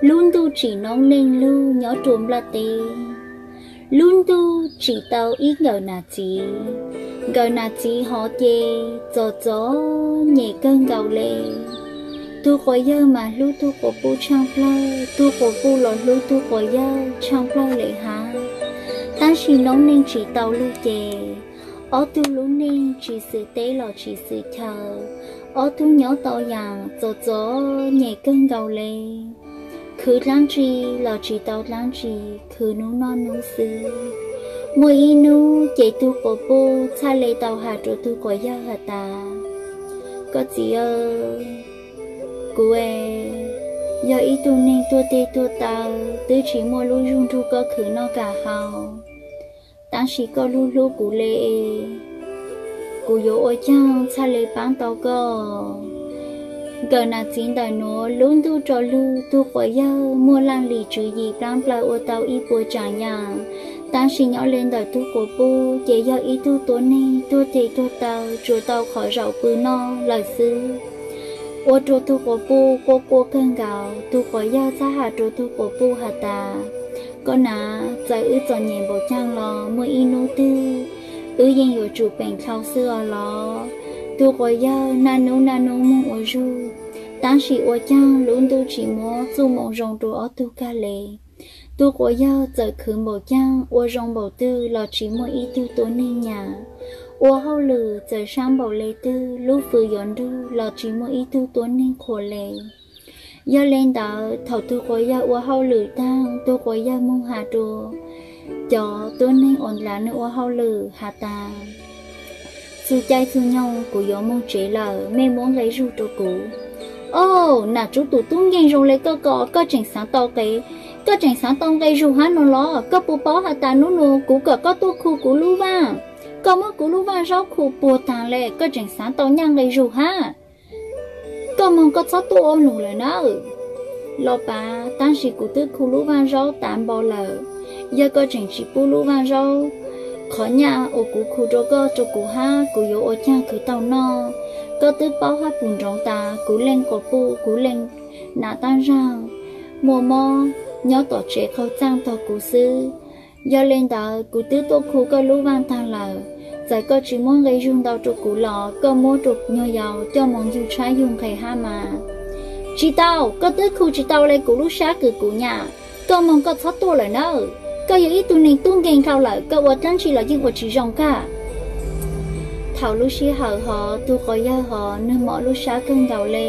Lub ntuj tsim noob neej lug nyob rua nplaj teb. Lub ntuj tsim tau ib nkawm nam txiv. Nkawm nam txiv hov ces txom txom nyem kawg nkaus le. Tug quas yawg mas hlub tug quas puj tshaaj plawg, tug quas puj los hlub tug quas yawg tshaaj plawg le hab. Tab sis noob neej tsim tau lug ces ob tug lub neej tsis xwm teb los tsis xwm chaw, ob tug nyob tau yaam txom txom nyem kawg nkaus le. Khwv dlaab tsi los tsis tau dlaab tsi, khwv nub noj nub xwb. Muaj ib nub ces tug quas puj txhaj le tau has rua tug quas yawg has tas, Koj txiv aw, kuv yog ib tug neeg tuag teg tuag taw, twb tsis muaj lub zug nrug koj khwv noj kam haus. Tab sis koj lub hlub kuv le, kuv yuav ua caag txhaj le paab tau koj? Nkawm nam txiv ntawm nuav lub ntuj rua lug, tug quas yawg muaj laaj lim tswv yim plaab plaws ua tau ib puas tsaam yaam. Tab sis nyob le ntawm tug quas puj ces yog ib tug tuab neeg tuag teg tuag taw, tsuas tau qhov zaum pw noj lawm xwb. Ua rua tug quas puj quaj quaj kawg nkaus. Tug quas yawg txhaj has rua tug quas puj has tas, Koj nam, txawm wb txom nyem npaum caag los muaj ib nub twg wb yeej yuav tsum peem dlhau xwb os los. Tug quas yawg naj nub naj nub moog ua zug, tab sis ua caag lub ntuj tsis muab txuj moo zoo rua ob tug kag le. Tug quas yawg txawm khwv npaum caag ua zoo npaum twg los tsis muaj ib tug tuab neeg nyam. Ua hauj lwm txawm sab npaum le twg, lub fwv yuav nrug los tsis muaj ib tug tuab neeg qhuas le. Yog le ntawd thaum tug quas yawg ua hauj lwm taag, tug quas yawg moog has rua cov tuab neeg uas nrog nwg ua hauj lwm has tas, Txug caij txug nyoog kuv yuav moog tsev lawm, mej muab nqe zug rua kuv. Au, nam tswv tus tub nkeeg zoo le koj ko, koj tseem xaav tau qe, koj tseem xaav tau nqe zug hab no los? Koj puas paub has tas nub nua kuv kom koj tuaj khu kuv lub vaaj, koj muab kuv lub vaaj zaub khu puag taag le, koj tseem xaav tau nyaj nqe zug hab? Koj moog koj txhob tuaj ua lug lawm nawb. Los pav, tab sis kuv twb khu lub vaaj zaub tav npo lawm. Yog koj tseem tsis pub lub vaaj zaub, qhov nyaj uas kuv khu rua koj rua kuv hab, kuv yuav ua caag khwv tau noj? Koj twb paub hab pum nroov tas kuv leej quas puj, kuv leej nam tab zaug, muaj mob nyob tom tsev qaug txaaj tog kuv xwb. Yog le ntawd kuv twb tuaj khu koj lub vaaj taag lawm, txawm koj tsis muab nqe zug ntau rua kuv los koj muab rua nyuag yaus coj moog yug tshab yug nqhe hab mas. Tsis tau, koj twb khu tsis tau le, kuv lub sab kws kuv nyam. Koj moog koj txhob tuaj lawm nawb. Koj yog ib tug neeg tub nkeeg dhau lawm, koj ua dlaab tsi los yeej ua tsis zoo kag. Thaum lub sij hawm hov, tug quas yawg hov nwg mob lub sab kawg nkaus le.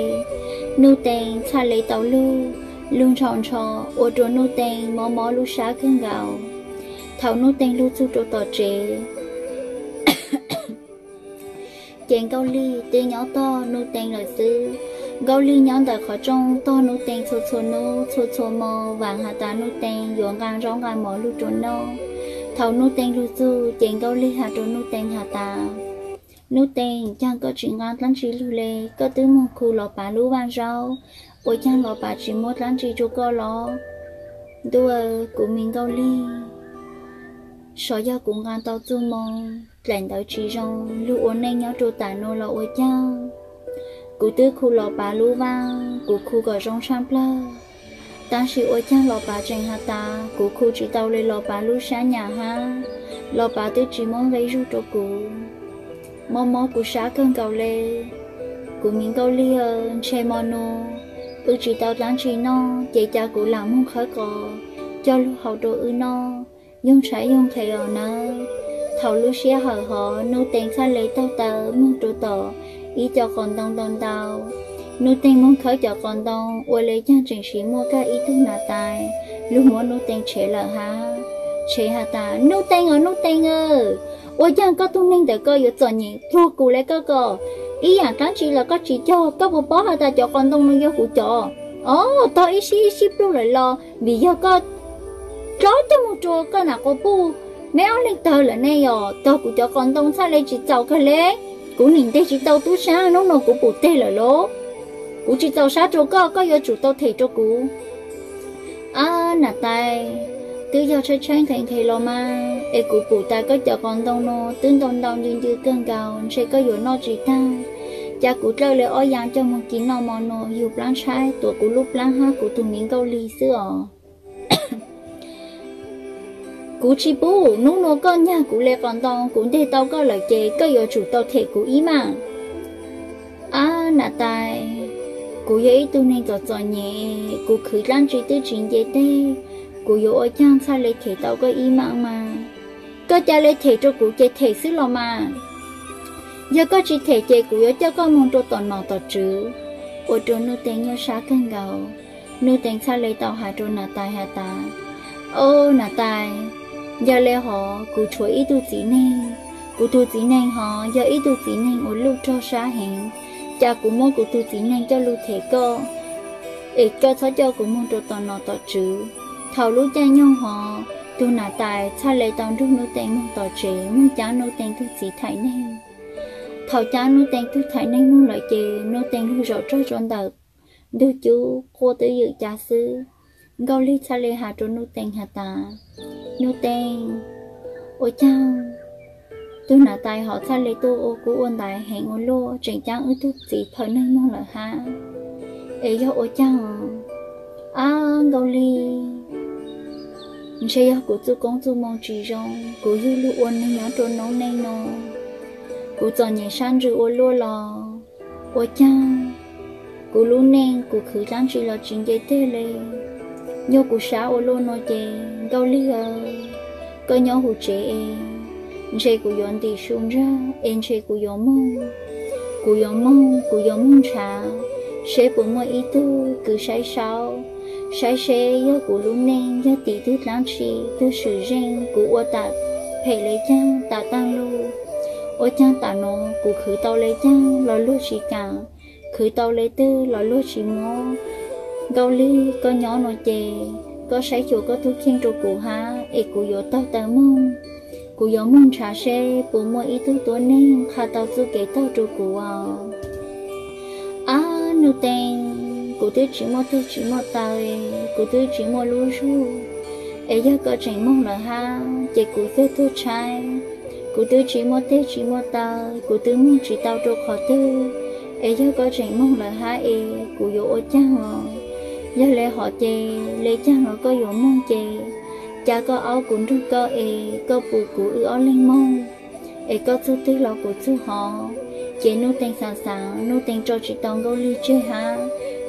Nuj Tees txhaj le tau lug, lug ntshaus ntsho, ua rua Nuj Tees mob mob lub sab kawg nkaus. Thaum Nuj Tees lug txug rua tom tsev, ces Nkauj Lig twb nyob tog Nuj Tees lawm xwb. Nkauj Lig nyob ntawm qhov rooj tog Nuj Tees txhua txhua nub txhua txhua mo, vaam has tas Nuj Tees yuav nqaa zaub nqaa mov lug rua noj. Thaum Nuj Tees lug txug ces Nkauj Lig has rua Nuj Tees has tas, Nuj Tees, caag koj tsis nqaa dlaab tsi lug le? Koj twb moog khu los pav lub vaaj zaub, ua caag los pav tsis muab dlaab tsi rua koj los? Ntuj, kuv me Nkauj Lig, xyov yog kuv nqaa tau txuj moo dlaim ntawv tsis zoo, lug ua neej nyob rua tam nuav los ua caag. Kuv twb khu los pav lub vaaj, kuv khu kom zoo tshaaj plawg, tab sis ua caag los pav tseem has tas kuv khu tsis tau le, los pav lub sab nyam hab, los pav twb tsis muab nqe zug rua kuv. Mob mob kuv sab kawg nkaus le. Kuv me Nkauj Lig, ntshe mo nuav wb tsis tau dlaab tsi noj, ces ca kuv lam moog khawb qos coj lug hau rua wb noj, yoog tshab yoog nqhe os nawb. Thaum lub sij hawm hov Nuj Tees txhaj le taug taw moog rua tom ib co qos ntoo ntau ntau. Nuj Tees moog khawb cov qos ntoo, ua le caag tseem siv muaj kag ib tug nam tais lug muab Nuj Tees tshev lawm hab. Tshev has tas, Nuj Tees os Nuj Tees, ua caag koj tug neeg ntawm koj yuav txom nyem pluag kuv le koj ko? Ib yaam dlaab tsi los koj tsis cog, koj puas paub has tas cov qos ntoo nuav yog kuv cov? Os, tog ib sib ib sib pluag lawm los vim yog koj dlov coj moog rua koj nam quas puj, meb ob leeg tawg lawm ne. Yog tog kuv cov qos ntoo txhaj le tsis txaus kag le, kuv nim nteg tsis tau tub sab, nub nua kuv pum teg lawm lauj. Kuv tsis txaus sab rua koj, koj yuav tsum tau them rua kuv. Ab nam tais, twb yog tshaib tshaib nqhe nqhe los mas, es kuv pum tas koj cov qos ntoo nuav twb ntau ntau ncw ncw kawg nkaus, ntshe koj yuav noj tsis tag. Cas kuv dlawb le ob yaam coj moog ci noj mo nuav, yug plaab tshaib tuav kuv lub plaab hab kuv tug miv Nkauj Lig xwb os. Kuv tsi pub, nub nuav koj nyag kuv le qos ntoo, kuv nteg tau koj lawm ces koj yuav tsum tau them kuv ib maam. Ab nam tais, kuv yog ib tug neeg txom txom nyem, kuv khwv dlaab tsi twb tsi nce teg, kuv yuav ua caag txhaj le them tau koj ib maam mas? Koj ca le them rua kuv ces them xwb los mas. Yog koj tsi them ces kuv yuav coj koj moog rua tom nom tom tswv. Ua rua Nuj Teen nyuaj sab kawg nkaus, Nuj Teen txhaj le tau has rua nam tais has tas, Au nam tais, yog le hov kuv tshuav ib tug txiv neeg, kuv tug txiv neeg hov yog ib tug txiv neeg uas luj rog sab heev, cas kuv muab kuv tug txiv neeg coj lug them koj, es koj txhob coj kuv moog rua tom nom tom tswv. Thaus lub caij nyoog hov, tug nam tais txhaj le tau nrug Nuj Teen moog tom tsev moog caab Nuj Teen tug txiv thaim neeg. Thaus caab Nuj Teen tug thaim neeg moog lawm ces Nuj Teen lug zaum rog rua ntawm ntug cub quaj twb ywm ca xwb. Nkauj Lig txhaj le has rua Nuj Teen has tas, Nuj Teen, ua caag tug nam tais hov txhaj le tuaj ua kub ua ntaiv heev ua luaj, tseem caab wb tug txiv thaim neeg moog lawm hab, es yog ua caag? Ab Nkauj Lig, ntshe yog kuv txuj koob txuj moo tsi zoo, kuv yug lug ua neeg nyob rua noob neej no, kuv txom nyem sab ntsws ua luaj los ua caag, kuv lub neej kuv khwv dlaab tsi los tsi nce teg le. Nyuaj kuv sab ua luaj nuav ces Nkauj Lig aw, koj nyob huv tsev es ntshe kuv yuav ntim su ntsag es ntshe kuv yuav moog, kuv yuav moog, kuv yuav moog nrhav seb puas muaj ib tug kws saib saub, saib seb yog kuv lub neej yog tim tug dlaab tsi, tug swm zeej, kuv ua tam phem le caag tas taag lug, ua caag tam nuav kuv khwv tau le caag los luag tsi kaam, khwv tau le twg los luag tsi muab. Nkauj Lig, koj nyob nuav ces koj saib xyuas koj tug kheej rua kuv hab es kuv yuav taug taw moog, kuv yuav moog nrhav seb puas muaj ib tug tuab neeg qha tau txuj kev taug rua kuv os. Ab Nuj Teen, kuv twb tsi muaj teg tsi muaj taw, kuv twb tsi muaj lub zug, es yog koj tseem moog lawm hab ces kuv twb tuag tshaib. Kuv twb tsi muaj teg tsi muaj taw, kuv twb moog tsi tau rua qhov twg, es yog koj tseem moog lawm hab es kuv yuav ua caag os? Yog le hov ces le caag los koj yuav moog ces, ca koj aub kuv nrug koj es koj pum kuv wb ob leeg moog, es koj txug twg los kuv txug hov. Ces Nuj Teen xaav xaav, Nuj Teen tso tsi tau Nkauj Lig tseg hab,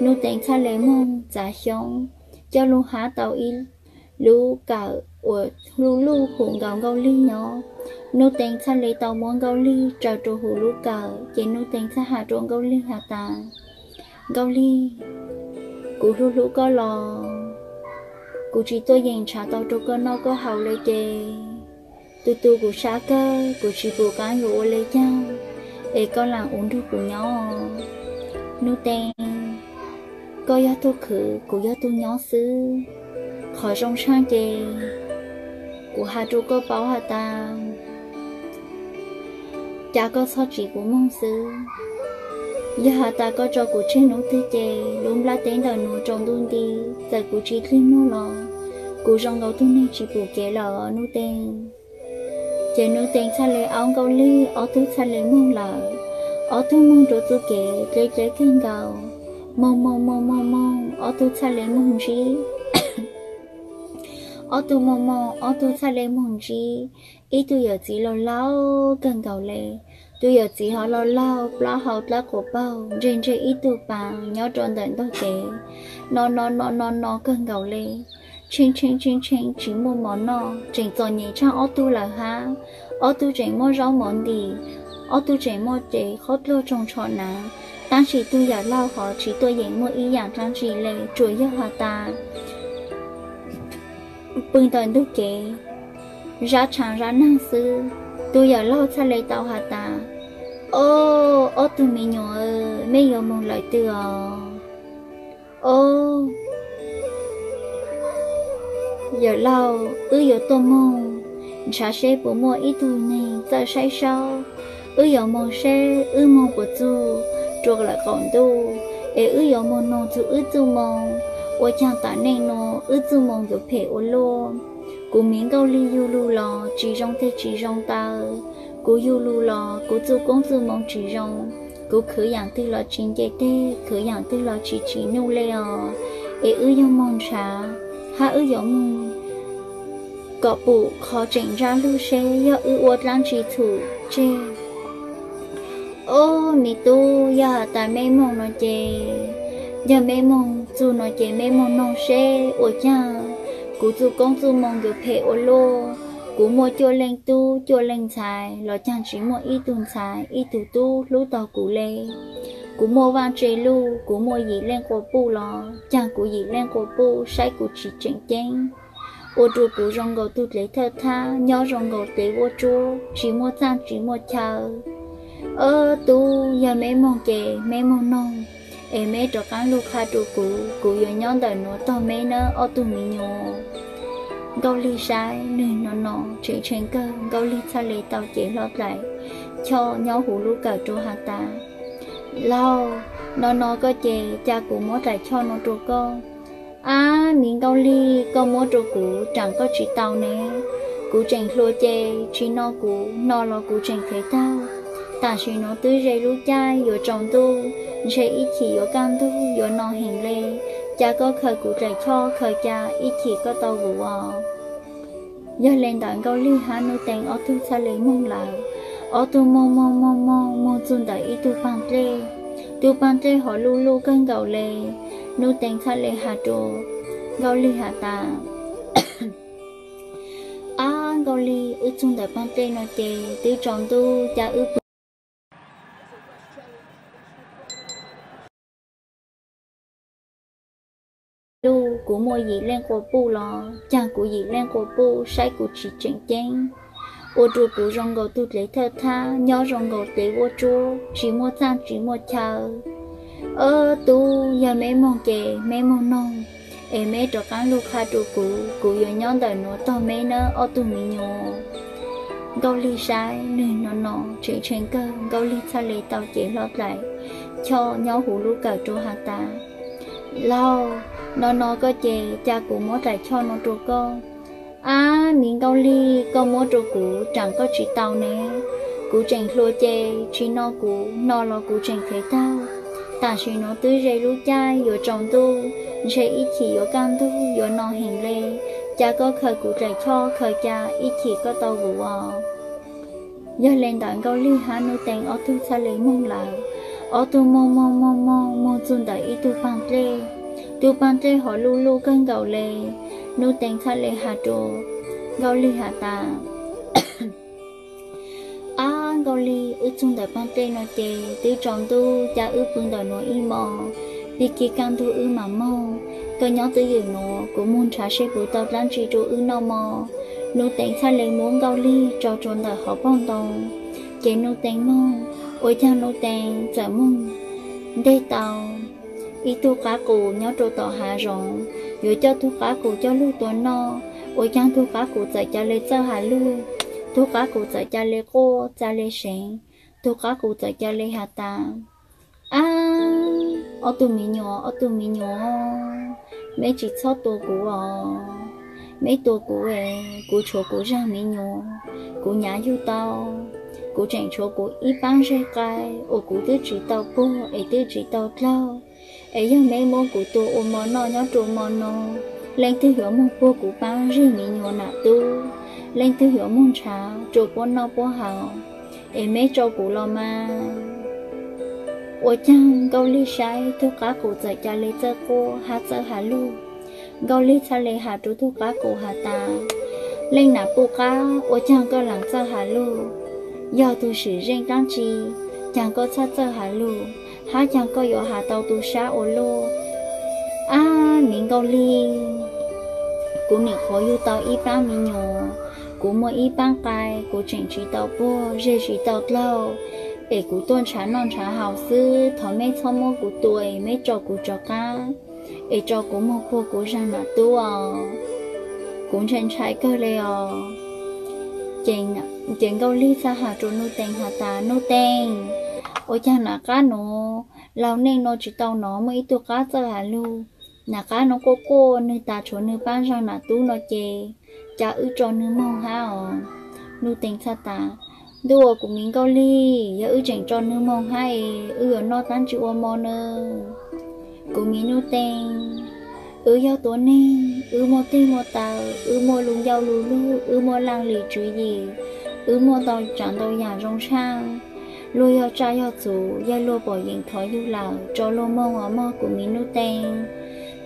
Nuj Teen txhaj le moog txav xyoob coj lug hab tau ib lub kawm uas luj luj hum nkaus Nkauj Lig nyob. Nuj Teen txhaj le tau muab Nkauj Lig tsaws rua huv lub kawm ces Nuj Teen txhaj has rua Nkauj Lig has tas, Nkauj Lig, kuv hlub hlub koj los kuv tsi tuaj yeem nrhav tau rua koj noj koj haus le ces tu tu kuv sab kawg, kuv tsi pum qaab yuav ua le caag, es koj laam ua nrug kuv nyob. Nuj Teen, koj yog tug khwv, kuv yog tug nyob xwb. Qhov zoo tshaaj ces kuv has rua koj paub has tas, ca koj txhob tsiv kuv moog xwb. Yog has tas koj tso kuv tseg nub twg ces lub nplaj teb ntawm nuav tsaus ntuj nti, txawm kuv tsi dlig muag los kuv zoo nkaus tug neeg tsi pum kev lawm Nuj Teen. Ces Nuj Teen txhaj le aub Nkauj Lig, ob tug txhaj le moog lawm. Ob tug moog rua txuj kev dleb dleb kawg nkaus, moog moog moog moog moog, ob tug txhaj le moog ntsib. Ob tug moog moog, ob tug txhaj le moog ntsib ib tug yawm txiv laug laug kawg nkaus le. Tus yawm txiv hov laug laug, plaub hau dlawb quas paug, ntseg ntseg ib tug pas nyob rua ntawm ntug kev, no no no no no kawg nkaus le. Tsheej tsheej tsheej tsheej tsi muaj mov noj, tseem txom nyem tshaaj ob tug lawm hab. Ob tug tseem muaj zaub mov ntim, ob tug tseem muaj cev qhob dluag tsoo tsho nav, tab sis tug yawm laug hov tsi tuaj yeem muaj ib yaam dlaab tsi le, tsuas yog has tas pw ntawm ntug kev, zab tshaav zab naag xwb. Tus yawm laug txhaj le tau has tas, Ob, ob tug me nyuam, mej yuav moog lawm twg os? Ob, yawm laug, wb yuav tuaj moog nrhav seb puas muaj ib tug neeg txawj saib saub. Wb yuav moog seb wb moog puas txug rua lawm qaum ntuj, es wb yuav moog noog txug wb txuj moo, ua caag tam neej nuav wb txuj moo yuav phem ua luaj. Kuv miv Nkauj Lig yug lug los tsi zoo teg tsi zoo taw, kuv yug lug los kuv txuj koob txuj moo tsi zoo, kuv khwv yaam twg los tsis nce teg, khwv yaam twg los tsis tsim nuj le os. Es wb yuav moog nrhav, hab wb yuav moog kom pum qhov tseem ntsab lug seb yog wb ua dlaab tsi txhum tseg. Ob, me tub, yog has tas meb moog no ces, yog meb moog txug no ces meb moog noog seb ua caag kuv txuj koob txuj moo yuav phem ua luaj. Kuv muaj cuaj leej tub cuaj leej ntxhais los caag tsis muaj ib tug ntxhais ib tug tub hlub tog kuv le. Kuv muaj vaaj tse luj, kuv muaj yim leej quas puj los caag kuv yim leej quas puj saib kuv tsis tseem ceeb, ua rua kuv zoo nkaus tug dlev thawj thab, nyob zoo nkaus dlev vuab tsuab, tsis muaj txaj tsis muaj chaw. Ob tub, yog meb moog ces meb moog noog, es meb rov qaab lug qha rua kuv, kuv yuav nyob ntawm nuav tog meb nawb ob tug miv nyuas. Nkauj Lig saib nwg no no tseem tshee kawg, Nkauj Lig txhaj le tau cev hlo dlaim choj nyob huv lub kawm rua has tas, Laug, no no koj ces ca kuv muab dlaim choj no rua koj. Ab, miv Nkauj Lig, koj muab rua kuv raam koj tsis tau ne. Kuv tseem hluas ces tsis no kuv, no los kuv tseem khev taug. Tam sim nuav twb ze lub caij yuav tsaus ntuj, ntshe ib chim yuav kaj ntug yuav no heev le. Ca koj khaws kuv dlaim choj khaws ca ib chim koj tau vus os. Yog le ntawd Nkauj Lig hab Nuj Teev ob tug txhaj le moog lawm. Ob tug moog moog moog moog moog txug ntawm ib tug paag dlej. Tug paag dlej hov luj luj kawg nkaus le. Nuj Teev txhaj le has rua Nkauj Lig has tas, Ab Nkauj Lig, wb txug ntawm paag dlej no ces twb tsaus ntuj, ca wb pw luj. Kuv muaj yim leej quas puj los caag kuv yim leej quas puj saib kuv tsis tseem ceeb, ua rua kuv zoo nkaus tug dlev thawj thab, nyob zoo nkaus dlev vuab tsuab, tsis muaj txaj tsis muaj chaw. Ob tub, yog meb moog ces meb moog noog, es meb rov qaab lug qha rua kuv, kuv yuav nyob ntawm nuav tog meb nawb ob tug miv nyuas. Nkauj Lig saib nwg no no tseem tshee kawg, Nkauj Lig txhaj le tau cev hlo dlaim choj nyob huv lub kawm rua has tas, Laug, no no koj ces ca kuv muab dlaim choj no rua koj. Ab, miv Nkauj Lig, koj muab rua kuv raam koj tsis tau ne. Kuv tseem hluas ces tsis no kuv, no los kuv tseem khev taug. Tam sim nuav twb ze lub caij yuav tsaus ntuj, ntshe ib chim yuav kaj ntug yuav no heev le. Ca koj khaws kuv dlaim choj khaws ca ib chim koj tau vus os. Yog le ntawd Nkauj Lig hab Nuj Teev ob tug txhaj le moog lawm. Ob tug moog moog moog moog moog txug ntawm ib tug paag dlej. Tug paag dlej hov luj luj kawg nkaus le. Nuj Teev txhaj le has rua Nkauj Lig has tas, Ab Nkauj Lig, wb txug ntawm paag dlej no ces twb tsaus ntuj, ca wb pw ntawm nuav ib mos, pig kig kaj ntug wb mam moog. Koj nyob twj ywm nuav, kuv moog nrhav seb puv tau dlaab tsi rua wb noj mog. Nuj Teev txhaj le muab Nkauj Lig tso tsua ntawm hauv paug ntoo. Ces Nuj Teev moog, ua caag Nuj Teev txawm moog nteg tau ib tug qab qus nyob rua tom hav zoov, yuav coj tug qab qus coj lug tua noj. Ua caag tug qab qus txawm ca le txawj has lug, tug qab qus txawm ca le quaj ca le seev, tug qab qus txawm ca le has tas, Ab, ob tug miv nyuas, ob tug miv nyuas, meb tsis txhob tua kuv os. Meb tua kuv es kuv tshuav kuv zag miv nyuas, kuv nyav yug tau, kuv tseem tshuav kuv ib paab zej qai uas kuv twb tsis tau puag es twb tsis tau dlaug. Es yog meb muab kuv tua ua mov noj nyob rua mov no, leej twg yuav moog puag kuv paab zej miv nyuas nam tub? Leej twg yuav moog nrhav rua puab noj puab haus? Es meb tso kuv los mas. Ua caag Nkauj Lig saib tug qab qus txawm ca le txawj quaj hab txawj has lug. Nkauj Lig txhaj le has rua tug qab qus has tas, Leej nam puj qab, ua caag koj laam txawj has lug? Yog tug swm zeej dlaab tsi, caag koj txhaj txawj has lug, hab caag koj yuav has tau tu sab ua luaj? Ab, miv Nkauj Lig, kuv nim qhuav yug tau ib paab miv nyuas, kuv muaj ib paab qai, kuv tseem tsis tau puag, zej tsis tau dlaug, es kuv tuaj nrhav noj nrhav haus xwb, thov meb txhob muab kuv tua es meb tso kuv rov qab, es tso kuv moog puag kuv zag nam tub os. Kuv ntshai ntshai kawg le os. Ces Nkauj Lig txhaj has rua Nuj Teev has tas, Nuj Teev, ua caag nam qab nuav laug neej nuav tsis tau nov muaj ib tug qab txawj has lug? Nam qab nuav quaj quaj nwg tas tshuav nwg paab zag nam tub no ces, ca wb tso nwg moog hab os. Nuj Teev txhaj tas, Ntuj, kuv mi Nkauj Lig, yog wb tseem tso nws moog hab es wb yuav noj dlaab tsi ua mo na? Kuv mi Nuj Teej, wb yog tuab neeg, wb muaj teg muaj taw, wb muaj lub ncauj lub lug, wb muaj laaj lim tswv yim, wb muaj ntau tsaav ntau yaam zoo tshaaj. Luag yog tsaj yog txuv, yog luag pom yeem thov yug lawm, tso luag moog os mog kuv mi Nuj Teej.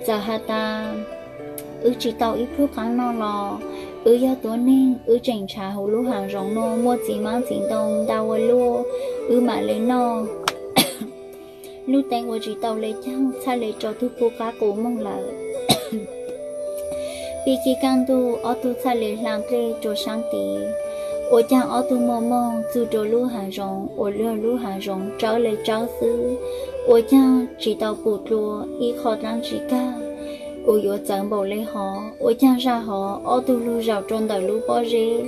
Txawm has tas wb tsi tau ib pluag qaab noj los wb yog tuab neeg, wb tseem nrhav huv lub haav zoov nuav muaj txiv maab txiv ntoo nta ua luaj, wb maam le noj. Nuj Teej ua tsi tau le caag, txhaj le rua tug pug qaab qus moog lawm. Pib kib kaaj ntug, ob tug txhaj le hlaa dlej rua saab tid. Ua caag ob tug muaj moog txug rua lub haav zoov, ua luag lub haav zoov tsawb le tsawb xwb. Ua caag tsi tau pum dlua ib qho dlaab tsi kag, kuv yuav txawv npaum le hov. Ua caag zag hov ob tug lug zaum rua ntawm lub pob zeb,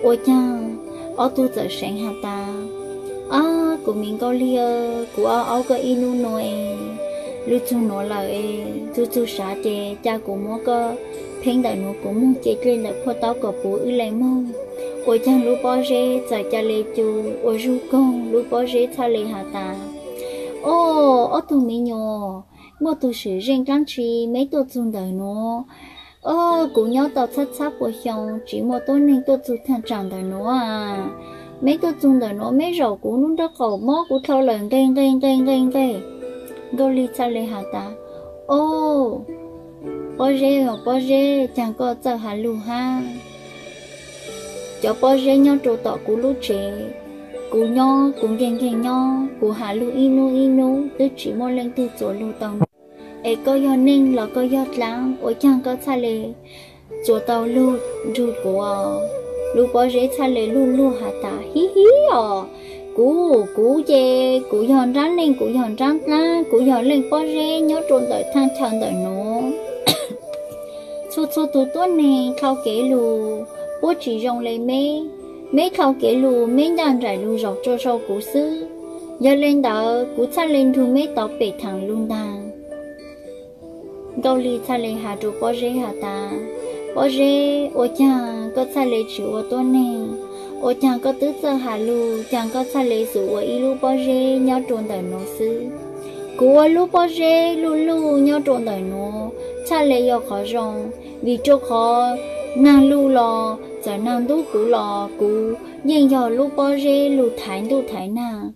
ua caag ob tug txawm seev has tas, Ab, kuv mi Nkauj Lig, kuv aub aub koj ib nub nuav es, lug txug nuav lawm es, txug txug sav ces ca kuv muab koj pheej ntawm nuav, kuv moog ce dlej ntawm phuaj taub kom puv wb le moog. Ua caag lub pob zeb txawm ca le cu ua zug koog, lub pob zeb txhaj le has tas, O, ob tug mi nyuam, muaj tug swm zeej dlaab tsi meb tuaj txug ntawm nuav? O, kuv nyob tau txhab txhab puas xyoo tsi muaj tuab neeg tuaj txug thaaj tsaam ntawm nuav. Meb tuaj txug ntawm nuav meb zaum kuv lub nraub qaum mob kuv dlhau lawm nqeg nqeg nqeg nqeg nqeg. Nkauj Lig txhaj le has tas, O, pob zeb, pob zeb, caag koj txawj has lug hab? Cov pob zeb nyob rua tom kuv lub tsev, kuv nyob kuv nkeeg nkeeg nyob, kuv has lug ib nub ib nub twb tsi muaj leej twg txuas lug tau. Es koj yog neeg los koj yog dlaab, ua caag koj txhaj le txuas tau lug nrug kuv? Lub pob zeb txhaj le luag luag has tas, Hib hib os, kuv, kuv ces kuv yog nraab neeg, kuv yog nraab dlaab, kuv yog leej pob zeb nyob rua ntawm thaaj chaw ntawm nuav. Txhua txhua tug tuab neeg dlhau kev lug puab tsi zoo le meb. Meb dlhau kev lug, meb ncaj nraim lug zaum rua sau kuv xwb. Yog le ntawd kuv txhaj le nrug meb tau pem thaam lug ntaag. Nkauj Lig txhaj le has rua pob zeb has tas, Pob zeb, ua caag koj txhaj le tsi ua tuab neeg? Ua caag koj twb txawj has lug, caag koj txhaj le xub ua ib lub pob zeb nyob rua ntawm nuav xwb? Kuv ua lub pob zeb luj luj nyob rua ntawm nuav txhaj le yog qhov zoo, vim rua qhov naag lug los txawm naag ntub kuv los kuv yeej yog lub pob zeb lug thaiv ntuj thaiv naag.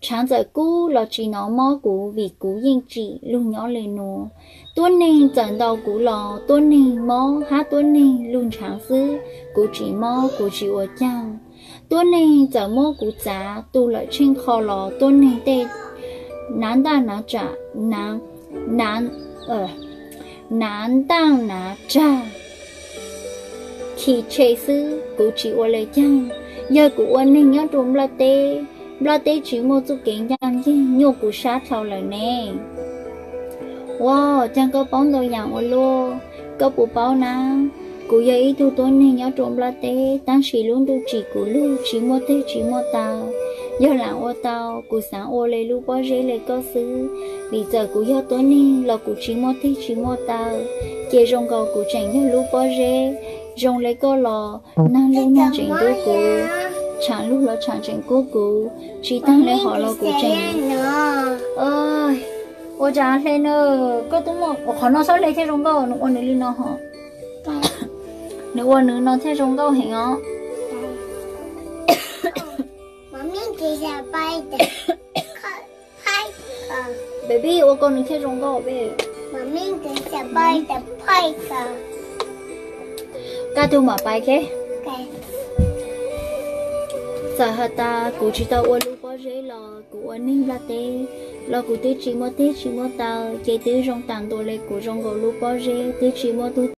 Tshaav txawm kub los tsi nov mob kuv vim kuv yeej tsim lug nyob le nuav. Tuab neeg txawm ntaus kuv los tuab neeg mob hab tuab neeg lug ntshaav xwb, kuv tsi mob kuv tsi ua caag. Tuab neeg txawm muab kuv txav tu lawm tsheej qho los tuab neeg tej nav ntaj nav tsam, nav, nav ntaj nav tsag khi tshe xwb, kuv tsi ua le caag. Yog kuv ua neeg nyob rua nplaj teb, nplaj teb tsi muaj txuj kev ncaaj nceeg nyuaj kuv sab dlhau lawm ne. Ua caag koj paub ntau yaam ua luaj, koj puas paub na? Kuv yog ib tug tuab neeg nyob rua nplaj teb, tab sis lub ntuj tsim kuv lug tsi muaj teg tsi muaj taw. Yog laam ua tau, kuv xaav ua le lub pob zeb le koj xwb, vim txawm kuv yog tuab neeg los kuv tsi muaj teg tsi muaj taw, ces zoo nkaus kuv tseem yog lub pob zeb. Zoo le koj los naag lug naag tseem kub kuv, tshaav lug los tshaav tseem kub kuv, tsi taag le hov los kuv tseem, ua cas hle na, koj tub muaj qhov no sab le thiaj zoo nkauj, nws ua nws li no ho, nws ua nws no thiaj zoo nkauj heev os. Baby, ua ko nws thiaj zoo nkauj, baby. Kaj tug mam pais, ok. Txawm has tas kuv tsi tau ua lub pob zeb los kuv ua neeg nplaj teb, los kuv twb tsi muaj teg tsi muaj taw, ces twb zoo taag ntua le kuv zoo nkaus lub pob zeb, twb tsi muaj tug